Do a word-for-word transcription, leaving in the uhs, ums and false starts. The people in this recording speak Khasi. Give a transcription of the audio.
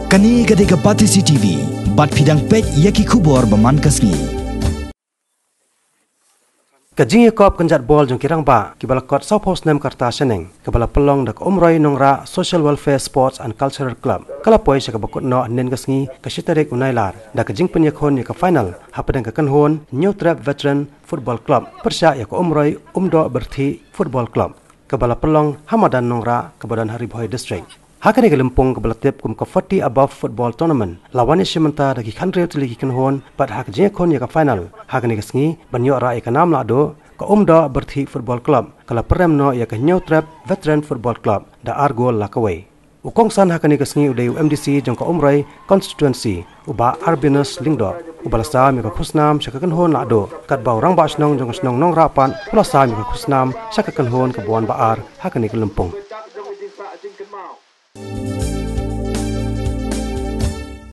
Kane ka dei ka Batesi T V, bad phi dang peit ïa ki khubor ba man ka sngi. Ka jingïakop kynjat bol jong ki rangbah kiba la kot sawphew snem ka rta shaneng, kaba la pynlong da ka Umroi Nongrah Social Welfare Sports and Cultural Club, ka la poi sha kaba kut noh hynnin ka sngi, ka shi tarik u Nailar, da ka jingpynïakhun ïa ka final hapdeng ka kynhun Hynñiewtrep Veteran Football Club pyrshah ïa ka Umroi Umdoh Byrthih Football Club, kaba la pynlong ha madan Nongrah kaba don ha Ri Bhoi District. Ha kane ka lympung kaba la tip kum ka forty above football tournament, la wan ïashim bynta da ki khathynriew tylli ki kynhun, bad ha ka jingïakhun ïa ka final ha kane ka sngi, ban ïoh rah ïa ka nam lahduh, ka Umdoh Byrthih Football Club ka la pynrem noh ïa ka Hynñiewtrep Veteran Football Club da ar gol la kawei. U kongsan ha kane ka sngi u dei u M D C jong ka Umroi Constituency, u Bah Arbinus Lyngdoh, uba la sam ïa ka khusnam sha ka kynhun lahduh, katba u Rangbah Shnong jong ka shnong Nongrah pat u la sam ïa ka khusnam sha ka kynhun kaba wan ba ar ha kane ka lympung.